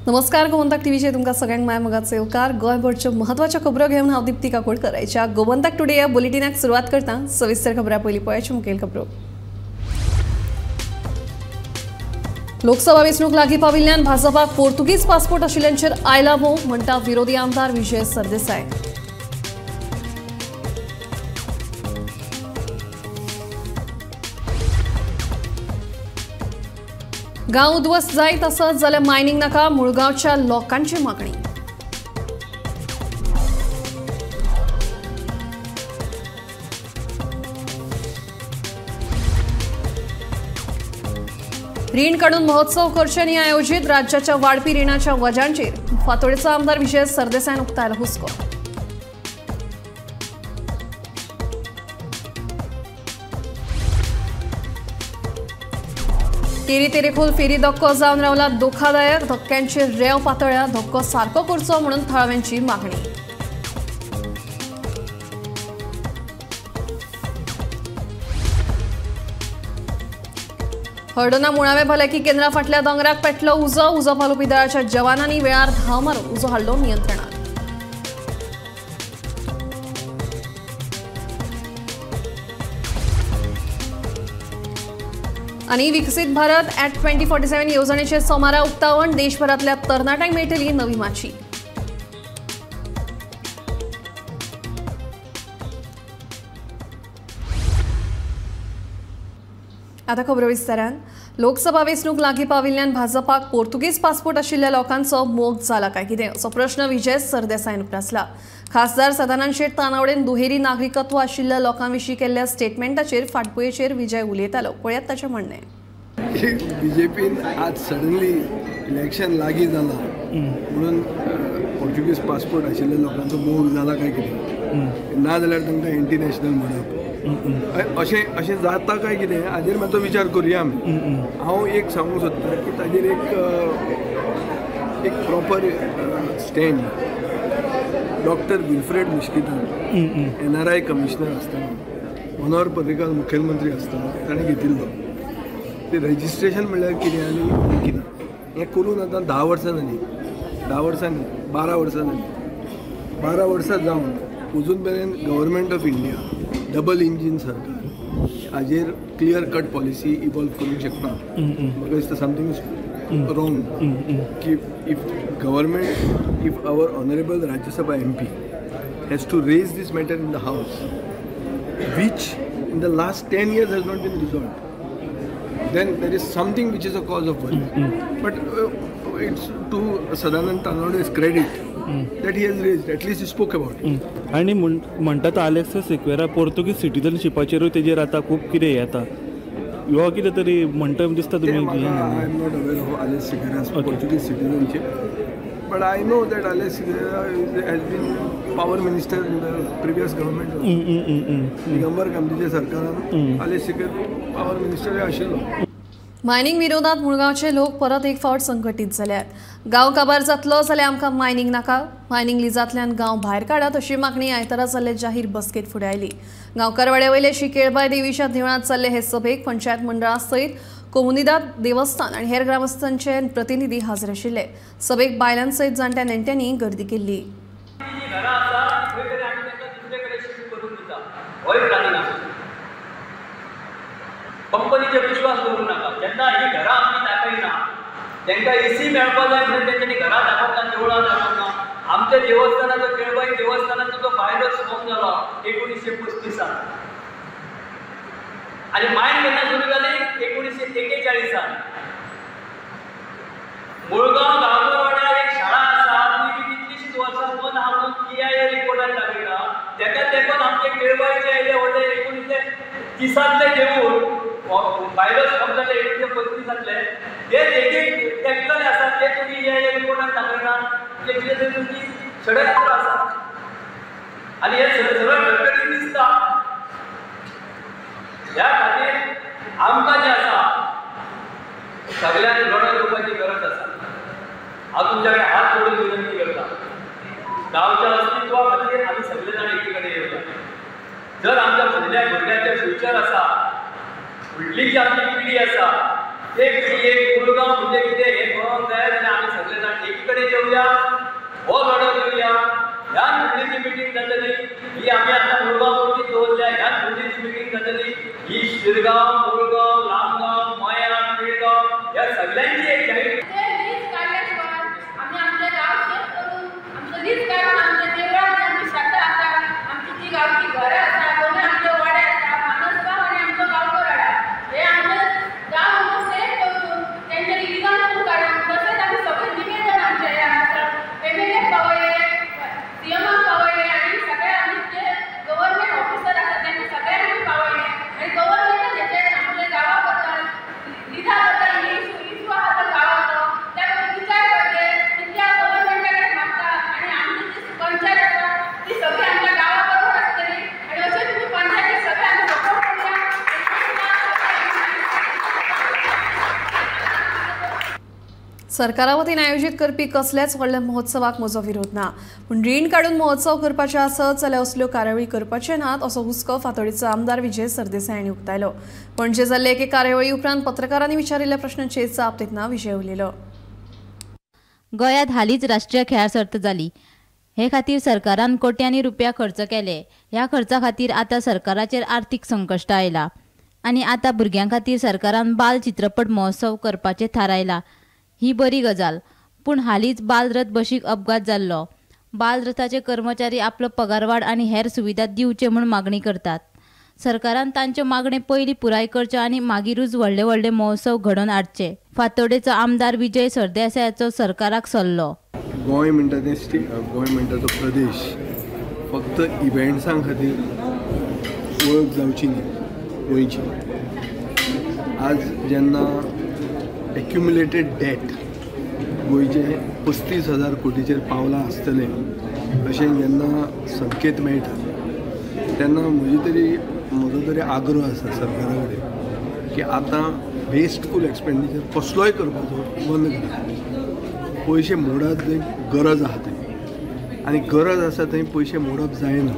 नमस्कार, गोमंतक टीव्हीचेर तुमकां सगळ्यांक माय मोगाचो येवकार। गोंयभरच्यो म्हत्वाच्यो खबरो घेवन हांव दीप्ती काकोडकर आयच्या गोमंतक टुडे ह्या बुलेटिनाक सुरवात करता। सविस्तर खबरां पयलीं पळयाच्यो मुखेल खबरो। लोकसभा वेंचणूक लागीं पाविल्ल्यान भाजपाक पोर्तुगीज पासपोर्ट आशिल्ल्यांचेर आयला मोग, म्हणटा विरोधी आमदार विजय सरदेसाय। गांव उद्ध्वस्त जायत आसत जाल्यार मायनिंग नाका, मुळगांवच्या लोकांची मागणी। रीण काडून महोत्सव करचे न्ही आयोजीत, राज्याच्या वाडपी रिणाच्या वजांचेर फातोडेचो आमदार विजय सरदेसायान उक्तायलो हुस्को। केरी तेरेखोल फेरी धक्को जावन रावला धोकादायक, धक्क्यांचेर रेंव पातळ्ळ्या, धक्को सारको करचो म्हणून थळाव्यांची मागणी। हळदोना मुळावे भलायकी केंद्रा फाटल्या दोंगराक पेटलो उजो, उजो पालोवपी दळाच्या जवानांनी वेळार धांव मारून उजो हाडलो नियंत्रणात। आनी विकसीत भारत ॲट 2047 येवजणेचे सोमारा उक्तावण, देशभरातल्या तरणाट्यांक मेळटली नवी माची। आता खबरो विस्तारान। लोकसभा वेंचणूक लागीं पाविल्ल्यान भाजपाक पोर्तुगीज पासपोर्ट आशिल्ल्या लोकांचो मोग जाला काय कितें असो प्रश्न विजय सरदेसायान उप्रासला। खासदार सदानंद शेट तानावडेन दुहेरी नागरिकत्व आशिल्ल्या लोकां विशीं केल्ल्या स्टेटमेंटाचेर फाटभुंयेचेर विजय उलयतालो। पळयात ताचें म्हणणें। बीजेपीन आज सडनली इलेक्शन लागीं जाला म्हणून पोर्तुगीज पासपोर्ट आशिल्ल्या लोकांचो मोग जाला काय कितें, ना जाल्यार तांकां एंटी नॅशनल म्हणप अशें अशें जाता काय कितें हाजेर मातसो विचार करुया आमी। हांव एक सांगूंक सोदता की ताजेर एक एक proper stand doctor Wilfred मिश्कितान NRI commissioner आसतना, मनोहर पर्रीकार मुखेलमंत्री आसतना ताणें घेतिल्लो। ते रजिस्ट्रेशन म्हणल्यार कितें आनी कितें हें करून आतां 10 वर्सां जालीं, 10 वर्सां न्ही 12 वर्सां जालीं। 12 वर्सां जावन अजून मेरेन government of India double engine सरकार हाजेर क्लियर कट पॉलिसी इवॉल्व करूंक शकना। म्हाका दिसता समथींग is wrong की if government, if our honourable Rajya Sabha MP has to raise this matter in the house which in the last 10 years has not been resolved, then there is something which is a cause of worry. But it's to Sadanand Tanawade's credit that he has raised, at least he spoke about it. आनी म्हणटात Alex Sequeira पोर्तुगीज सिटीजनशिपाचेरूय तेजेर आतां खूब कितें येता, ह्यो कितें तरी म्हणटा दिसता तुमी? I am not aware of Alex Sequeira's Portuguese citizenship, but I know that Alex Sequeira has been power minister in the previous government. Digambar कामतीच्या सरकारान आलेक्स सिक्वेरा पावर मिनिस्टर आशिल्लो। मायनिंग विरोधात मुळगांवचे लोक परत एक फावट संघटीत जाल्यात। गांव काबार जातलो जाल्यार आमकां मायनिंग नाका, मायनिंग लिजांतल्यान गांव भायर काडात अशी मागणी आयतारा जाल्ले जाहीर बसकेत फुडें आयली। गांवकारवाड्या वयले श्री केळबाय देवीच्या देवळांत जाल्ले हे सभेक पंचायत मंडळा सयत कोमुनिदाद देवस्थान आनी हेर ग्रामस्थांचे प्रतिनिधी हाजीर आशिल्ले। सभेक बायलां सयत जाण्ट्या नेण्ट्यांनी गर्दी केल्ली। कंपनीचेर विश्वास दवरूं नाका। जेन्ना ही घरां आमी दाखयना तांकां एसी मेळपा जाय म्हणून तेंच्यांनी घरां दाखोवंक ना, देवळां दाखोवंक ना। आमच्या देवस्थानाचो केळबाई देवस्थानाचो जो बायलो स्ट्रॉंग जालो 1935 आनी मायन केन्ना सुरू जाली 1941. मुळगांव गांवकारवाड्यार एक शाळा आसा ती बी कितलीशींच वर्सां बंद आहा म्हणून PIA रिपोर्टान दाखयता। तेका तेंकून आमचे केळबाईचे येयले व्हडले 1930 देवूळ बायलो स्टॉप जाले 1935 ते लेगीत टेकलेले आसा, ते तुमी EIA रिपोर्टान दाखयना, ते कितें तरी तुमची षडयंत्र आसा आनी हें सरळ घडघडीत दिसता। ह्या खातीर आमकां जें आसा सगळ्यांनी लढो दिवपाची गरज आसा। हांव तुमच्या कडेन हात जोडून विनंती करता, गांवच्या अस्तित्वा खातीर आमी सगळे जाण एकी कडेन येवया। जर आमच्या फुडल्या भुरग्यांचें फ्युचर आसा, फुडली जी आमची पिढी आसा, ते पिढयेक मुळगांव म्हणजे कितें हें कळोंक जाय जाल्यार आमी सगळे जाण एकी कडेन येवया, हो लढो दिवया. ह्या फुडली मिटींग जातली ही आमी आतां मुरगांव कोर्टीत दवरल्या. ह्या फुडली मिटींग जातली ही शिरगांव, मुरगांव, लामगांव, मयां, पिळगांव ह्या सगळ्यांची एक जाहीर. सरकारा वतीन आयोजीत करपी कसल्याच व्हडल्या महोत्सवाक म्हजो विरोध ना, पूण रीण काडून महोत्सव करपाचे आसत जाल्यार असल्यो कार्यावळी करपाचे नात असो हुस्को फातोडेचो आमदार विजय सरदेसाय हांणी उक्तायलो. पणजे जाल्ले एके कार्यावळी उपरांत पत्रकारांनी विचारिल्ल्या प्रश्नांचेर जाप दितना विजय उलयलो. गोंयांत हालींच राष्ट्रीय खेळां सर्त जाली. हे खातीर सरकारान कोट्यांनी रुपया खर्च केले. ह्या खर्चा खातीर आतां सरकाराचेर आर्थीक संकश्ट आयला आनी आतां भुरग्यां खातीर सरकारान बाल चित्रपट महोत्सव करपाचें थारायलां. ही बरी गजाल, पूण हालींच बालरथ बशीक अपघात जाल्लो. बालरथाचे कर्मचारी आपलो पगारवाड आनी हेर सुविधा दिवचे म्हूण मागणी करतात. सरकारान तांच्यो मागण्यो पयलीं पुराय करच्यो आनी मागीरूच व्हडले व्हडले महोत्सव घडोवन हाडचे. फातोडेचो आमदार विजय सरदेसायाचो सरकाराक सल्लो. गोंय म्हणटा तें गोंय म्हणटा तो प्रदेश फक्त इव्हेंट्सां खातीर वळख जावची न्ही गोंयची. आज जेन्ना एक्युमुलेटेड डेट गोंयचे 35,000 कोटीचेर पावलां आसतलें अशें जेन्ना संकेत मेळटा तेन्ना म्हजो तरी आग्रो आसा सरकारा कडेन की आतां वेस्टफूल एक्सपेंडिचर कसलोय करपाचो बंद करा. पयशे मोडात जंय गरज आसा थंय, आनी गरज आसा थंय पयशे मोडप जायना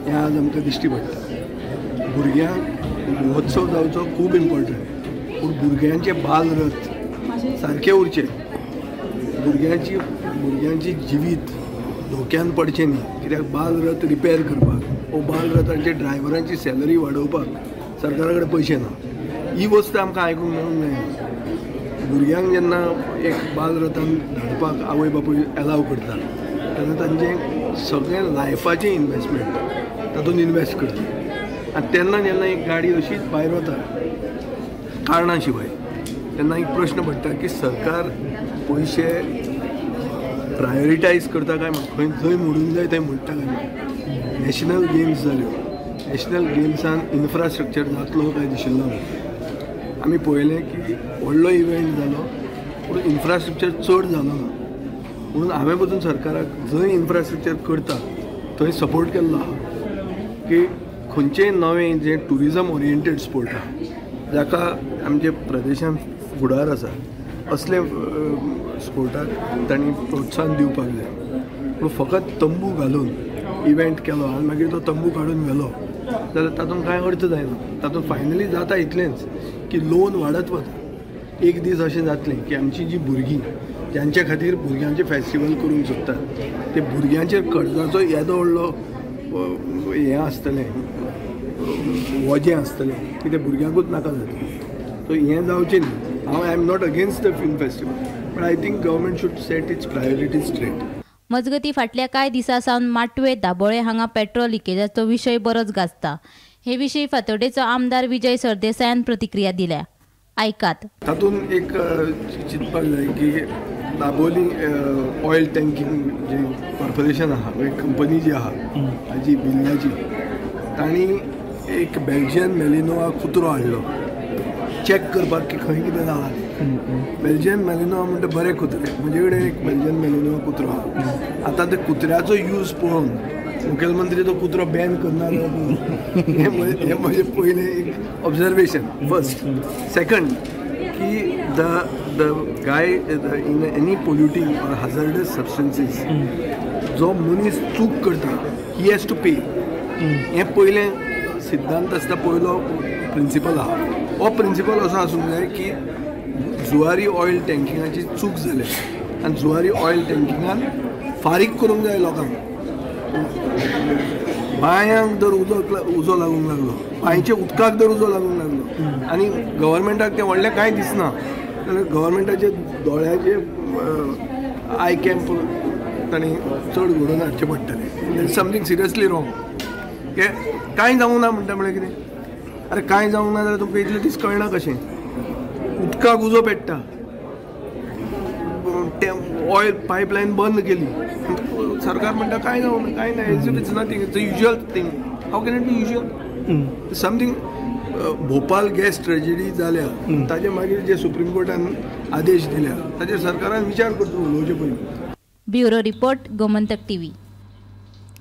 हें आज आमकां दिश्टी पडटा. भुरग्यांक महोत्सव जावचो खूब इम्पॉर्टंट, पूण भुरग्यांचे बालरथ सारके उरचे, भुरग्यांची जिवीत धोक्यान पडचें न्ही. कित्याक बालरथ रिपेर करपाक वो बालरथांचे ड्रायव्हरांची सॅलरी वाडोवपाक सरकारा कडेन पयशे ना. ही वस्त आमकां आयकूंक मेळूंक जायना. भुरग्यांक जेन्ना एक बालरथान धाडपाक आवय बापूय एलाव करता तेन्ना तांचें सगळें लायफाचें इनवेस्टमेंट तातूंत इनवेस्ट करता. आनी तेन्ना जेन्ना एक गाडी अशीच भायर वता कारणा शिवाय तेन्ना एक प्रश्न पडटा की सरकार पयशे प्रायोरिटायज करता काय खंय जंय मोडूंक जाय थंय मोडटा काय. नॅशनल गेम्स जाल्यो, नॅशनल गेम्सान इन्फ्रास्ट्रक्चर जातलो काय दिशिल्लो ना. आमी पळयलें की व्हडलो इव्हेंट जालो पूण इन्फ्रास्ट्रक्चर चड जालो ना. म्हणून हांवें पसून सरकाराक जंय इन्फ्रास्ट्रक्चर करता थंय सपोर्ट केल्लो आहा की खंयचेय नवें जें ट्युरिजम ओरिएंटेड स्पोर्ट आहा जाका आमच्या प्रदेशांत फुडार आसा असले स्पोर्टाक तांणी प्रोत्साहन दिवपाक जाय. पूण फकत तंबू घालून इव्हेंट केलो आनी मागीर तो तंबू काडून व्हेलो जाल्यार तातूंत कांय अर्थ जायना. तातूंत फायनली जाता इतलेंच की लोन वाडत वता. एक दीस अशें जातलें की आमची जी भुरगीं ज्यांच्या खातीर भुरग्यांचें फेस्टिवल करूंक सोदतात ते भुरग्यांचेर कर्जाचो येदो व्हडलो हें आसतलें, वजें आसतलें की ते भुरग्यांकूच नाका जातलें. सो हें जावचें न्ही. हांव I am not against the film festival, but I think government should set its priorities straight. मजगती फाटल्या कांय दिसां सावन माटवे दाबोळे हांगा पेट्रोल लिकेजाचो विशय बरोच गाजता. हे विशीं फातोडेचो आमदार विजय सरदेसायान प्रतिक्रिया दिल्या, आयकात. तातूंत एक चिंतपाक जाय की दाबोली ऑयल टँकिंग जे कॉर्पोरेशन आहा, एक कंपनी जी आहा हाजी बिल्ल्याची, तांणी एक बेल्जियन मेलिनोआ कुत्रो हाडलो चॅक करपाक की खंय कितें जालां. बेल्जियन मेलिनोआ म्हणटा बरे कुत्रे, म्हजे कडेन एक बेल्जियन मेलिनोआ कुत्रो आहा. आतां त्या कुत्र्याचो यूज पळोवन मुखेलमंत्री तो कुत्रो बॅन करना हें म्हजें पयलें एक ऑब्जर्वेशन. फर्स्ट. सेकंड की the the guy in any polluting or hazardous substances जो मनीस चूक करता he has to पे. हें पयलें सिद्धांत आसता, पयलो प्रिंसिपल आहा. हो प्रिंसिपल असो आसूंक जाय की जुवारी ऑयल टँकिंगाची चूक जाल्या आनी जुवारी ऑयल टँकिंगान फारीक करूंक जाय लोकांक. बांयांक जर उजो लागूंक लागलो, बांयच्या उदकाक जर उजो लागूंक लागलो आनी गव्हर्मेंटाक तें व्हडलें कांय दिसना जाल्यार गव्हर्मेंटाचे दोळ्याचे I camp तांणी चड घडोवन हाडचें पडटलें. Something seriously wrong. कांय जावंक ना म्हणटा म्हळ्यार कितें? अरे कांय जावंक ना जाल्यार तुमकां इतले दीस कळना कशें? उदकाक उजो पेट्टा, तें ऑयल पायपलायन बंद केली, सरकार म्हणटा कांय जावंक ना, कांय ना, as if it's nothing, it's a usual thing. How can it be usual? Something Bhopal gas tragedy जाल्या ताजे मागीर जे सुप्रीम कोर्टान आदेश दिल्या ताजेर सरकारान विचार करचो उलोवचे पयलीं. Bureau report, Gomantak TV.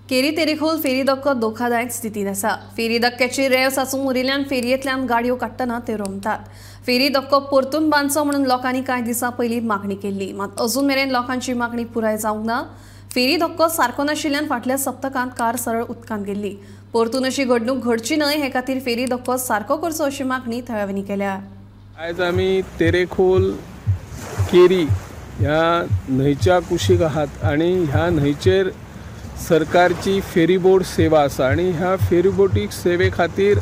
Keri Terekhol फेरी धक्को धोकादायक स्थितीत आसा. फेरी धक्क्याची रेंव साचून उरिल्ल्यान फेरयेंतल्यान गाडयो काडटना ते रोमतात. फेरी धक्को परतून बांदचो म्हणून लोकांनी कांय दिसां पयलीं मागणी केल्ली, मात अजून मेरेन लोकांची मागणी पुराय जावंक ना. फेरी धक्को सारको नाशिल्ल्यान फाटल्या सप्तकांत कार सरळ उदकांत गेल्ली. परतून अशी घडणूक घडची न्हय हे खातीर फेरी धक्को सारको करचो अशी मागणी थळाव्यांनी केल्या. आयज आमी तेरेखोल केरी ह्या न्हंयच्या कुशीक आहात आनी ह्या न्हंयचेर सरकारची फेरीबोट सेवा आसा आनी ह्या फेरीबोटीक सेवे खातीर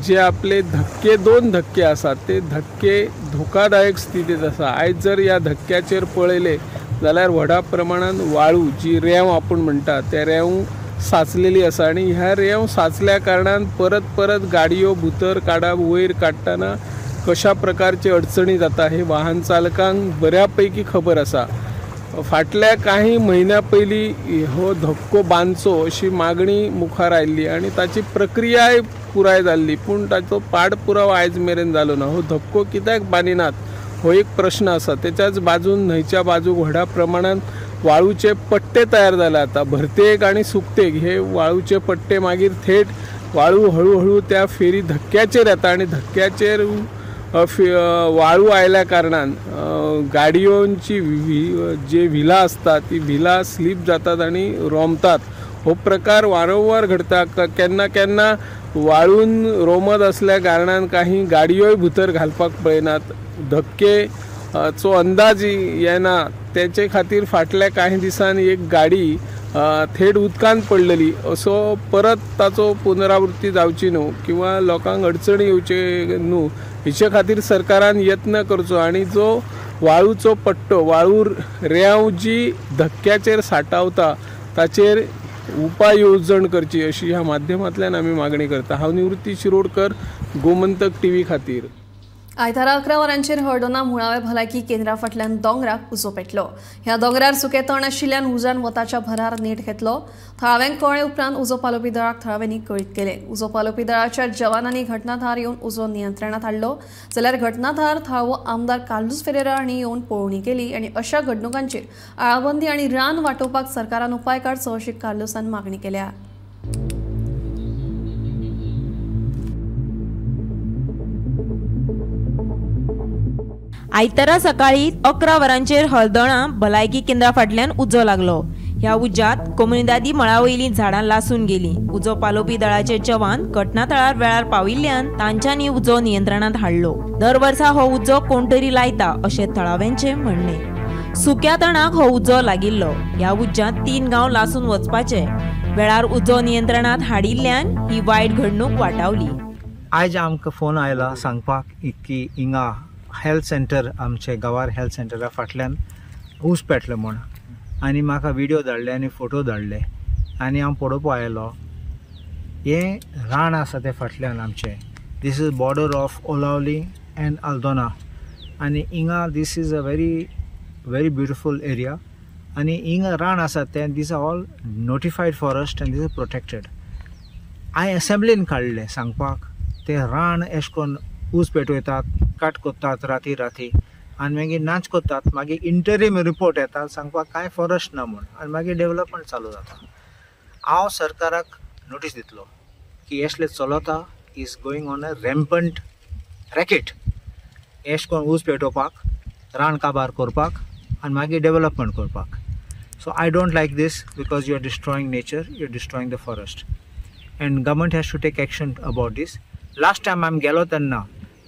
जे आपले धक्के, दोन धक्के आसात ते धक्के धोकादायक स्थितीत आसा. आयज जर ह्या धक्क्याचेर पळयले जाल्यार व्हडा प्रमाणान वाळू जी रेंव आपूण म्हणटा त्या रेंव साचलेली आसा आनी ह्या रेंव साचल्या कारणान परत परत गाडयो भितर काडप वयर काडटना कशा प्रकारची अडचणी जाता हे वाहन चालकांक बऱ्या पैकी खबर आसा. फाटल्या काही म्हयन्या पयलीं हो धक्को बांदचो अशी मागणी मुखार आयिल्ली आनी ताची प्रक्रियाय पुराय जाल्ली, पूण ताचो पाठपुरावो आयज मेरेन जालो ना. हो धक्को कित्याक बांदिनात हो एक प्रश्न आसा. तेच्याच बाजून न्हंयच्या बाजूक व्हडा प्रमाणान वाळूचे पट्टे तयार जाले. आतां भरतेक आनी सुकतेक हे वाळूचे पट्टे मागीर थेट वाळू हळूहळू त्या फेरी धक्क्याचेर येता आनी धक्क्याचेर वाळू आयल्या कारणान गाडयोंची जे व्हिलां आसता ती व्हिलां स्लीप जातात आनी रोमतात. हो प्रकार वारंवार घडता. केन्ना केन्ना वाळून रोमत असल्या कारणान काही गाडयोय भितर घालपाक पळयनात, धक्के चो अंदाज येना. तेचे खातीर फाटल्या कांय दिसांनी एक गाडी थेट उदकांत पडलेली. असो परत ताचो पुनरावृत्ती जावची न्हू किंवा लोकांक अडचणी येवचे न्हू हेचे खातीर सरकारान यत्न करचो आनी जो वाळूचो पट्टो, वाळू रेंव जी धक्क्याचेर साठावता ताचेर उपाय येवजण करची अशी ह्या माध्यमांतल्यान आमी मागणी करता. हांव निवृत्ती शिरोडकर, गोमंतक टीव्ही खातीर. आयतारा 11 वरांचेर हळदोणा मुळाव्या भलायकी केंद्रा फाटल्यान दोंगराक उजो पेटलो. ह्या दोंगरार सुकें तण आशिल्ल्यान उज्यान वताच्या भरार नेट घेतलो. थळाव्यांक कळ्ळे उपरांत उजो पालोवपी दळाक थळाव्यांनी कळीत केलें. उजो पालोवपी दळाच्या जवानांनी घटनाथळार येवन उजो नियंत्रणांत हाडलो. जाल्यार घटनाथळार थळावो आमदार कार्लुस फेरेरा हांणी येवन पळोवणी केली आनी अशा घडणुकांचेर आळाबंदी आनी रान वाटोवपाक सरकारान उपाय काडचो अशी कार्लुसान मागणी केल्या. आयतारा सकाळी 11 वरांचेर हळदोणा भलायकी केंद्रा फाटल्यान उजो लागलो. ह्या उज्यांत कोमुनिदादी मळा वयलीं झाडां लासून गेलीं. उजो पालोवपी दळाचे जवान घटनाथळार वेळार पाविल्ल्यान तांच्यांनी उजो नियंत्रणांत हाडलो. दर वर्सा हो उजो कोण तरी लायता अशें थळाव्यांचें म्हणणें. सुक्या तणाक हो उजो लागिल्लो. ह्या उज्यांत 3 गांव लासून वचपाचे. वेळार उजो नियंत्रणांत हाडिल्ल्यान ही वायट घडणूक वाटावली. आयज आमकां फोन आयला सांगपाक की हिंगा हेल्थ सेंटर, आमचे गांवार हेल्थ सेंटरा फाटल्यान ऊस पेटलो म्हूण, आनी म्हाका व्हिडियो धाडले आनी फोटो धाडले आनी हांव पळोवपाक आयलो. हें रान आसा तें फाटल्यान आमचें, this is border of Olaulim and Aldona, आनी हिंगा this is a very very beautiful area आनी हिंगा रान आसा तें these are all notified forest and these are protected. हांवें एसेंब्लीन काडलें सांगपाक तें रान एशें करून ऊस पेटयतात, काट कोत्तात राती राती आनी मागीर नाच कोत्तात, मागीर इंटरीम रिपोर्ट येता सांगपाक कांय फॉरेस्ट ना म्हूण, आनी मागीर डेवलपमेंट चालू जाता. हांव सरकाराक नोटीस दितलो की एसले चलता is going on a rampant racket, एश कोन ऊस पेटोवपाक, रान काबार करपाक आनी मागीर डेवलपमेंट करपाक. So I don't like this because you are destroying nature, you are destroying the forest and government has to take action about this. Last time आमी गेलो तेन्ना,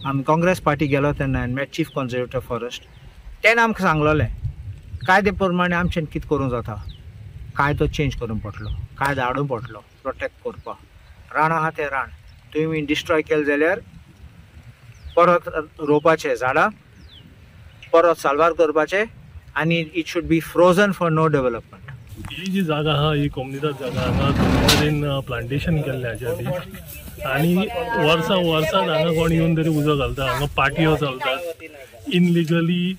आमी काँग्रेस पार्टी गेलो तेन्ना आनी मेट चीफ कॉन्जर्वेटर फॉरेस्ट, तेणें आमकां सांगलोलें कायदे प्रमाणे आमच्यान कितें करूंक जाता, कायदो चेंज करूंक पडटलो, कायदो हाडूंक पडटलो प्रोटेक्ट करपाक. रान आहा तें रान तुमी डिस्ट्रॉय केलें जाल्यार परत रोवपाचें झाडां, परत साल्वार करपाचें आनी it should be frozen for no development. ही जी जागा आहा ही कोमुनिदाद जागा, हांगा कोमुनिदादीन प्लांटेशन केल्लें हाच्या आदी आनी वर्सां वर्सान हांगा कोण येवन तरी उजो घालता. हांगा पार्टयो चलतात इनलिगली,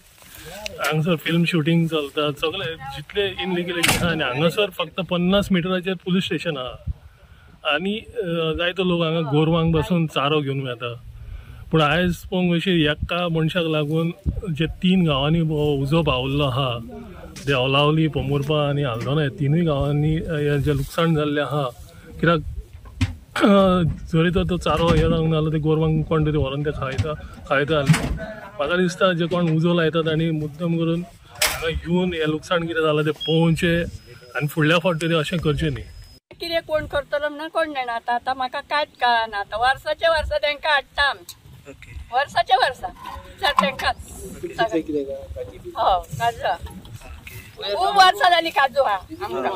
हांगासर फिल्म शुटींग चलतात, सगळे जितले इनलिगली आहा. आनी हांगासर फक्त 50 मिटराचेर पुलीस स्टेशन आहा आनी जायतो लोक हांगा गोरवांक बसून चारो घेवन वता. पूण आयज पळोवंक अशी एका मनशाक लागून जे 3 गांवांनी उजो पावल्लो आहा, देवलावली, पोमुर्पा आनी आल्दोना, ह्या 3 गांवांनी जें लुकसाण जाल्लें आहा. कित्याक जरी तर तो चारो हें जावंक ना जाल्यार ते गोरवांक कोण तरी व्हरोन ते खायता खायता. म्हाका दिसता जे कोण उजो लायतात आनी मुद्दम करून हांगा येवन हें लुकसाण कितें जालां तें पळोवचें आनी फुडल्या फावट तरी अशें करचें न्ही. कितें कोण करतलो म्हणून कोण जाणा. आतां आतां म्हाका कांयच कळना. आतां वर्साचे वर्सा तांकां हाडटा आमी, वर्साचे वर्सा तांकांच. हय काजू खूब वर्सां जाली काजू आहा आमकां.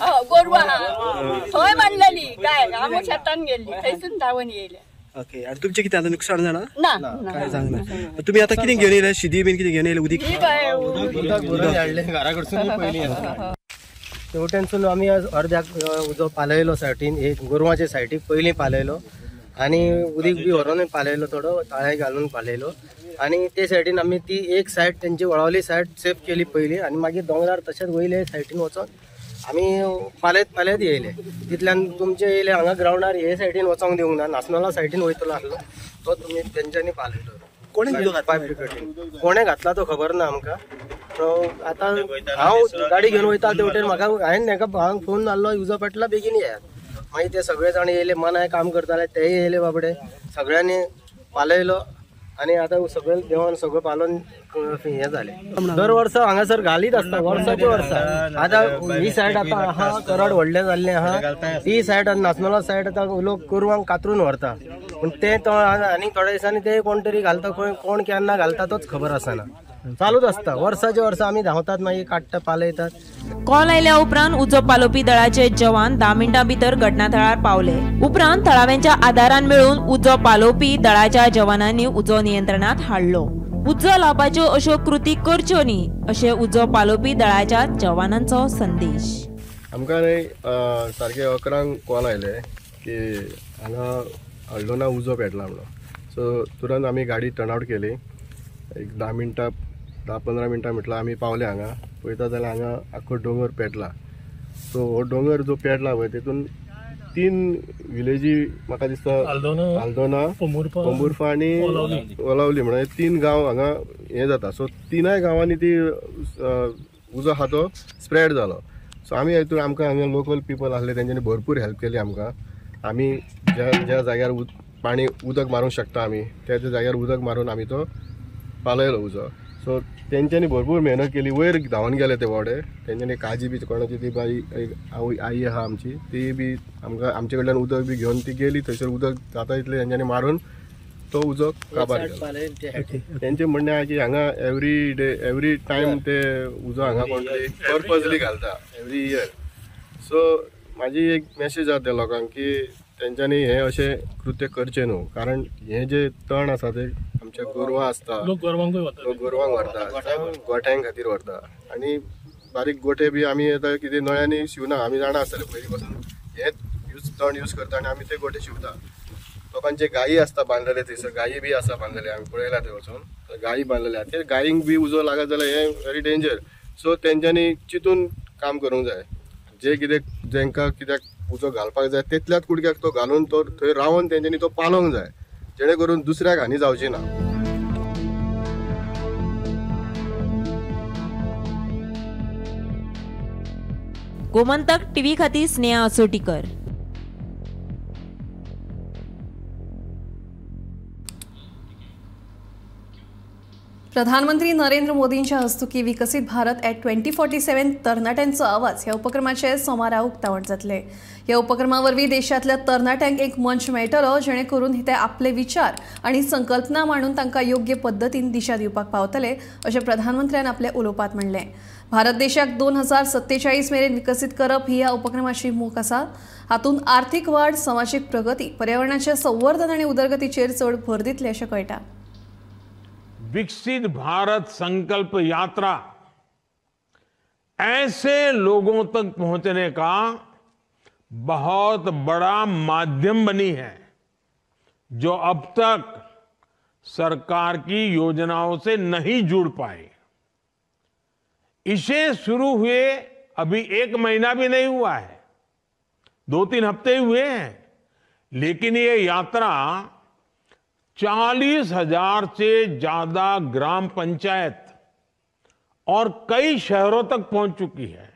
हय गोरवां आहा थंय बांदलेली गाय, आमी शेतान गेल्ली थंयसून धांवन येयले. ओके, आनी तुमचें कितें आतां नुकसाण जाणा? ना, कांय जावंक ना. तुमी आतां कितें घेवन येयले? शिदी बीन कितें घेवन येयले? उदीक हाडलें घरा कडसून पयलीं. ते वटेनसून आमी आज अर्द्याक उजो पालयलो सायटीन, एक गोरवांचे सायटीक पयलीं पालयलो आनी उदीक बी व्हरोन पालयलो, थोडो ताळे घालून पालयलो. आनी ते सायडीन आमी ती एक सायड तेंची वळवली सायड सेफ केली पयली आनी मागीर दोंगरार तशेंच वयले सायडीन वचोन आमी पालयत पालयत येयले. तितल्यान तुमचे येयले हांगा ग्रावंडार हे सायडीन वचोंक दिवंक ना, नासनोला सायडीन वयतलो आसलो तो तुमी तेंच्यांनी पालयलो. कोणें फायर ब्रिगेडीन कोणें घातला तो खबर ना आमकां. सो आतां हांव गाडी घेवन वयता ते वटेन म्हाका हांवें तांकां हांव फोन मारलो, उजो पेटला बेगीन येयात. मागीर ते सगळे जाण येयले, मनाय काम करताले तेय येयले बाबडे, सगळ्यांनी पालयलो आनी आतां सगळें देवान सगळें पालोवन हें जालें. दर वर्सा हांगासर घालीत आसता, वर्साचे वर्सा. आतां ही सायड आतां आहा करड व्हडलें जाल्लें आहा, ती सायड आनी नासनोला सायड आतां लोक गोरवांक कातरून व्हरता. पूण ते आनी थोड्या दिसांनी ते कोण तरी घालता, खंय कोण केन्ना घालता तोच खबर आसना. चालूच आसता वर्साचे वर्सा आमी धांवतात, मागीर काडटा पालयतात. कॉल आयल्या उपरांत उजो पालोवपी दळाचे जवान 10 मिनटां भितर घटनाथळार पावले. उपरांत थळाव्यांच्या आदारान मेळून उजो पालोवपी दळाच्या जवानांनी उजो नियंत्रणात हाडलो. उजो लावपाच्यो अश्यो कृती करच्यो न्ही अशें उजो पालोवपी दळाच्या जवानांचो संदेश. आमकां न्ही सारके 11 कॉल आयले की हांगा हळदोना उजो पेटला म्हणून. सो तुरंत आमी गाडी टर्न आवट केली. एक 10 मिनटां 10-15 मिनटां म्हटल्यार आमी पावले हांगा. पळयता जाल्यार हांगा आख्खो दोंगर पेटला. सो हो दोंगर जो पेटला पळय तेतून 3 विलेजी म्हाका दिसता, आल्दोना, पोंबुर्फा आनी ओलावली म्हणून 3 गांव हांगा हें जाता. सो 3 गांवांनी ती उजो आहा तो स्प्रेड जालो. सो आमी हितून आमकां हांगा लोकल पिपल आसले तेंच्यांनी भरपूर हेल्प केली आमकां. आमी ज्या ज्या जाग्यार पाणी उदक मारूंक शकता आमी त्या त्या जाग्यार उदक मारून आमी तो पालयलो उजो. सो तेंच्यांनी भरपूर मेहनत केली, वयर धांवन गेले ते बावडे. तेंच्यांनी काजी बी कोणाची ती बाई I आहा आमची, ती बी आमकां आमचे कडल्यान उदक बी घेवन ती गेली थंयसर. उदक जाता तितलें तेंच्यांनी मारून तो उजो काबार केलो. तेंचें म्हणणें आहा की हांगा एवरी डे एवरी टायम ते उजो हांगा कोण तरी पर्पजली घालता एवरी इयर. सो म्हाजी एक मॅसेज आहा त्या लोकांक की तेंच्यांनी हें अशें कृत्य करचें न्हू, कारण हें जें तण आसा तें आमच्या गोरवां आसता, लोक गोरवांक व्हरता, गोठ्यां खातीर व्हरता. आनी बारीक गोठे बी आमी आतां कितें नळ्यांनी शिवना, आमी जाणा आसतले पयलीं पासून हें यूज तण यूज करता आनी आमी ते गोठे शिंवता. लोकांचे गायी आसता बांदलेले थंयसर, गायी बी आसा बांदलेले, आमी पळयला थंय वचून गायी बांदलेले आहा. ते गायींक बी उजो लागत जाल्यार हें व्हेरी डेंजर. सो तेंच्यांनी चिंतून काम करूंक जाय. जे कितें जेंकां कित्याक उजो घालपाक जाय तितल्याच कुडक्याक तो घालून तो थंय रावन तेंच्यांनी तो पालोवंक जाय, जेणे करून दुसऱ्याक हानी जावची ना. गोमंतक टीव्ही खातीर स्नेहा असोटीकर. प्रधानमंत्री नरेंद्र मोदींच्या हस्तुकी विकसित भारत ॲट 2047 तरणाट्यांचो आवाज ह्या उपक्रमाचे सोमारा उक्तावण जातले। ह्या उपक्रमा वरवीं देशांतल्या तरणाट्यांक एक मंच मेळटलो जेणे करून ते आपले विचार आनी संकल्पना मांडून तांकां योग्य पद्दतीन दिशा दिवपाक पावतले अशें प्रधानमंत्र्यान आपल्या उलोवपांत म्हणलें। भारत देशाक 2047 मेरेन विकसीत करप ही ह्या उपक्रमाची मोख आसा। हातूंत आर्थिक वाड, समाजीक प्रगती, पर्यावरणाचें संवर्धन आनी उदरगतीचेर चड भर दितले अशें कळटा। विकसित भारत संकल्प यात्रा ऐसे लोगों तक पहुंचने का बहुत बड़ा माध्यम बनी है जो अब तक सरकार की योजनाओं से नहीं जुड़ पाए। इसे शुरू हुए अभी एक महीना भी नहीं हुआ है, 2-3 हफ्ते हुए हैं, लेकिन ये यात्रा 40,000 से ज्यादा ग्राम पंचायत और कई शहरों तक पहुंच चुकी है।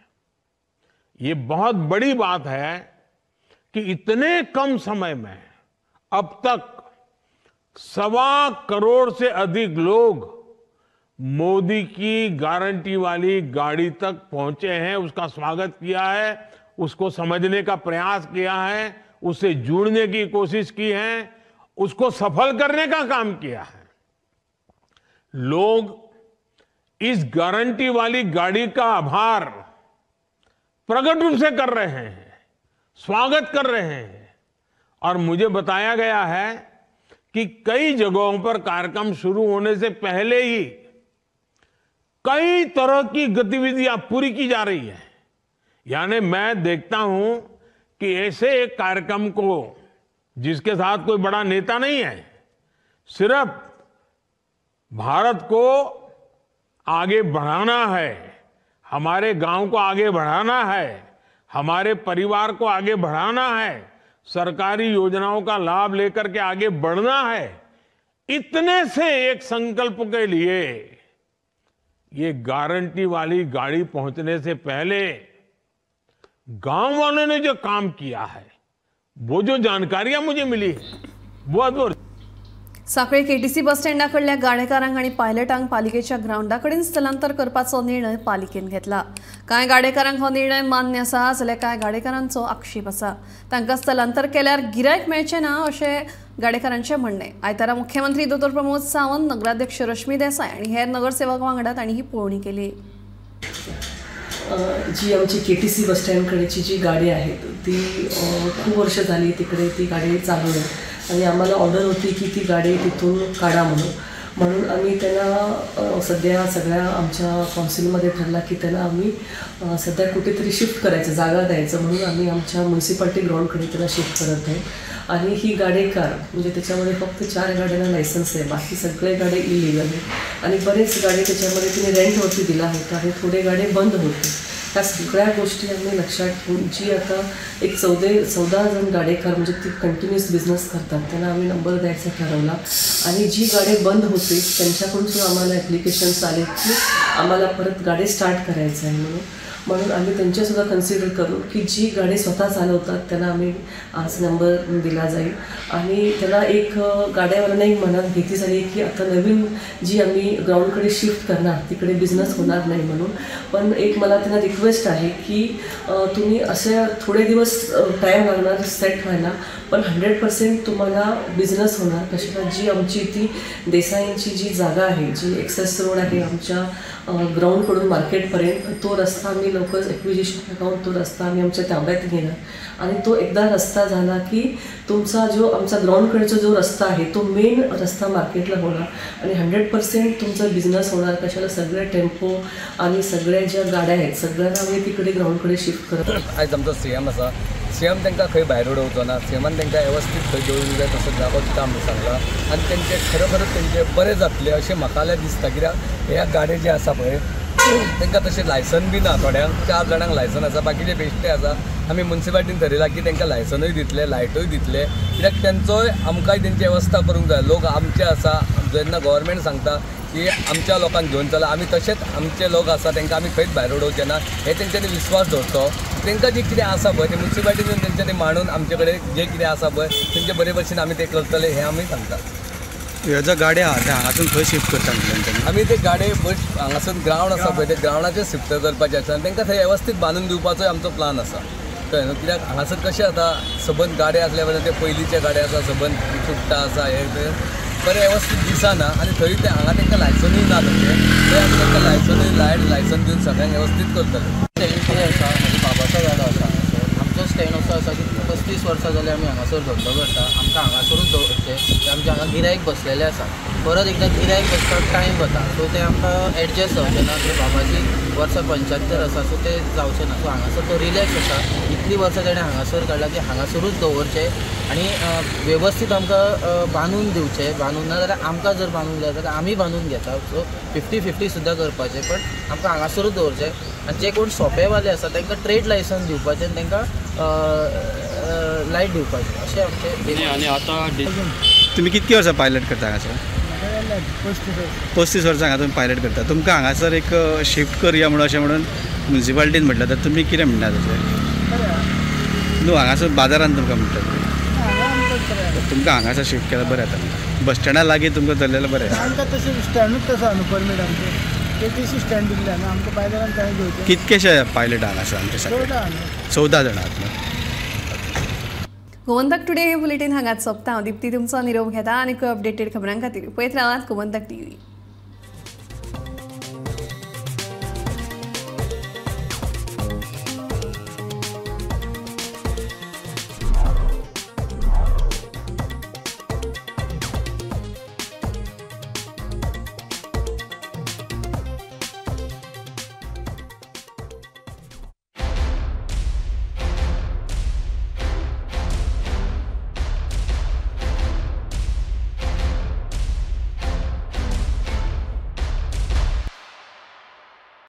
ये बहुत बड़ी बात है कि इतने कम समय में अब तक 1.25 करोड़ से अधिक लोग मोदी की गारंटी वाली गाड़ी तक पहुंचे हैं, उसका स्वागत किया है, उसको समझने का प्रयास किया है, उससे जुड़ने की कोशिश की है, उसको सफल करने का काम किया है। लोग इस गारंटी वाली गाड़ी का आभार प्रकट रूप से कर रहे हैं, स्वागत कर रहे हैं। और मुझे बताया गया है कि कई जगहों पर कार्यक्रम शुरू होने से पहले ही कई तरह की गतिविधियां पूरी की जा रही है। यानी मैं देखता हूं कि ऐसे एक कार्यक्रम को जिसके साथ कोई बड़ा नेता नहीं है, सिर्फ भारत को आगे बढ़ाना है, हमारे गांव को आगे बढ़ाना है, हमारे परिवार को आगे बढ़ाना है, सरकारी योजनाओं का लाभ लेकर के आगे बढ़ना है, इतने से एक संकल्प के लिए ये गारंटी वाली गाड़ी पहुंचने से पहले गांव वालों ने जो काम किया है, वो जो जानकारियां मुझे मिली है वो अद्भुत। सांखळे केटीसी बस स्टँडा कडल्या गाडेकारांक आनी पायलटांक पालिकेच्या ग्रावंडा कडेन स्थलांतर करपाचो निर्णय पालिकेन घेतला। कांय गाडेकारांक हो निर्णय मान्य आसा जाल्यार कांय गाडेकारांचो आक्षेप आसा। तांकां स्थलांतर केल्यार गिरायक मेळचें ना अशें गाडेकारांचें म्हणणें। आयतारा मुख्यमंत्री दोतोर प्रमोद सावंत, नगराध्यक्ष रश्मी देसाय आनी हेर नगरसेवक वांगडा तांणी ही पळोवणी केली। जी आमची केटीसी बस स्टँडकडेची जी गाडी आहे ती खूप वर्ष झाली तिकडे ती गाडी चालू आहे आणि आम्हाला ऑर्डर होती की ती गाडी तिथून काढा म्हणून, म्हणून आम्ही त्यांना सध्या सगळ्या आमच्या काउन्सिलमध्ये ठरला की त्यांना आम्ही सध्या कुठेतरी शिफ्ट करायचं, जागा द्यायचं, म्हणून आम्ही आमच्या म्युनिसिपालिटी ग्राउंडकडे त्यांना शिफ्ट करत आहे। आणि ही गाडेकार म्हणजे त्याच्यामध्ये फक्त 4 गाड्यांना लायसन्स आहे, बाकी सगळे गाडे इलिगल आहे आणि बरेच गाडे त्याच्यामध्ये तिने रेंटवरती दिला होता आणि थोडे गाडे बंद होते। ह्या सगळ्या गोष्टी आम्ही लक्षात ठेवून जी आता एक 14 जण गाडेकार म्हणजे ती कंटिन्युअस बिझनेस करतात त्यांना आम्ही नंबर द्यायचा ठरवला आणि जी गाडे बंद होते त्यांच्याकडून सुद्धा आम्हाला ॲप्लिकेशन्स आले की आम्हाला परत गाडी स्टार्ट करायचं आहे म्हणून, म्हणून आम्ही त्यांच्यासुद्धा कन्सिडर करू की जी गाडी स्वतः चालवतात त्यांना आम्ही आज नंबर दिला जाईल। आणि त्यांना एक गाड्यावरनं एक मनात भीती झाली की आता नवीन जी आम्ही ग्राउंडकडे शिफ्ट करणार तिकडे बिझनेस होणार नाही म्हणून, पण एक मला त्यांना रिक्वेस्ट आहे की तुम्ही असे थोडे दिवस टाईम लागणार सेट व्हायला, पण 100% तुम्हाला बिझनेस होणार। कशाला जी आमची ती देसाईंची जी जागा आहे, जी एक्सेस रोड आहे आमच्या ग्राउंडकडून मार्केटपर्यंत, तो रस्ता आम्ही लवकरच ॲक्विजिशन अकाउंट तो रस्ता आम्ही आमच्या ताब्यात घेणार आणि तो एकदा रस्ता झाला की तुमचा जो आमचा ग्राउंडकडचा जो रस्ता आहे तो मेन रस्ता मार्केटला होणार आणि 100% तुमचा बिझनेस होणार। कशाला सगळे टेम्पो आणि सगळ्या ज्या गाड्या आहेत सगळ्यांना आम्ही तिकडे ग्राउंडकडे शिफ्ट करत। आयज आमचो सीएम आसा, सीएम तांकां खंय भायर उडोवचो ना, सीएमान तांकां वेवस्थीत खंय दवरूंक जाय तसो जागो दिता म्हणून सांगला आनी तेंचे खरोखरच तेंचे बरें जातलें अशें म्हाका जाल्यार दिसता। कित्याक ह्या गाडये जे आसा पळय तांकां तशें लायसन बी ना, थोड्यांक 4 जाणांक लायसन आसा, बाकीचे बेश्टे आसा। आमी मुन्सिपालिटीन थरयलां की तांकां लायसनूय दितले, लायटूय दितले, कित्याक तेंचोय आमकांय तेंची वेवस्था करूंक जाय। लोक आमचे आसा, जेन्ना गव्हर्मेंट सांगता की आमच्या लोकांक घेवन चला, आमी तशेंच आमचे लोक आसा तांकां आमी खंयच भायर उडोवचे ना, हे तेंच्यांनी विस्वास दवरचो। तांकां जें कितें आसा पळय तें मुन्सिपालिटीन तेंच्यांनी मांडून आमचे कडेन जें कितें आसा पळय तेंचे बरे भशेन आमी तें करतले हें आमी सांगतात। ह्यो ज्यो गाडयो आहा ते हांगासून खंय शिफ्ट करता म्हटलें? आमी ते गाडे हांगासून ग्रावंड आसा पळय, ते ग्रावंडाचेर शिफ्ट करपाचे आसा आनी तांकां थंय वेवस्थीत बांदून दिवपाचोय आमचो प्लान आसा. कळ्ळें न्हू? कित्याक हांगासर कशें जाता, सबंद गाडे आसल्या कारणान ते पयलींचे गाडे आसा, सबंद चुट्टां आसा, हे ते बरें वेवस्थीत दिसना आनी थंय ते हांगा तांकां लायसनूय ना तशें, थंय आमी तांकां लायसनूय लायट लायसन दिवन सगळ्यांक वेवस्थीत करतले. स्टँड आसा, म्हज्या बाबाचो गाडो आसा हांगासर. आमचो स्टँड असो आसा की 35 वर्सां जालीं आमी हांगासर धंदो करता. आमकां हांगासरूच दवरचें, आमचे हांगा गिरायक बसलेलें आसा. परत एकदां गिरायक बसपाक टायम वता, सो तें आमकां एडजस्ट जावचें ना. बाबाची वर्सां 75 आसा, सो तें जावचें ना. सो हांगासर तो रिलॅक्स आसा. इतलीं वर्सां ताणें हांगासर काडलां की हांगासरूच दवरचें आनी वेवस्थीत आमकां बांदून दिवचें. बांदून ना जाल्यार आमकां जर बांदूंक जाय जाल्यार आमी बांदून घेता. सो 50-50 सुद्दां करपाचें, पण आमकां हांगासरूच दवरचें. आनी जे कोण सोंपेवाले आसा तांकां ट्रेड लायसन्स दिवपाचें आनी तांकां लायट दिवपाचें, अशें आमचें. आनी आतां तुमी कितकी वर्सां पायलट करता हांगासर? 35 वर्सां हांगा तुमी पायलट करता. तुमकां हांगासर एक शिफ्ट करया म्हणून अशें म्हणून म्युनिसिपालिटीन म्हटलें तर तुमी कितें म्हणटा तशें? न्हू, हांगासर बाजारान तुमकां म्हणटा, तुमकां हांगासर शिफ्ट केल्यार बरें जाता. बस स्टँडा लागीं तुमकां धरलेलें बरें. आमकां तशें स्टँडूच तसो न्हू परमीट आमचें केटीसी स्टँड दिल्लें न्हू आमकां बाजारान थंय घेवचें. कितकेशे पायलट हांगासर आमचे सगळे? 14 जाणां आहात. गोमंतक टुडे हे बुलेटीन हांगाच सोंपता. हांव दीप्ती तुमचो निरोप घेता आनी अपडेटेड खबरां खातीर पळयत रावात गोमंतक टीव्ही.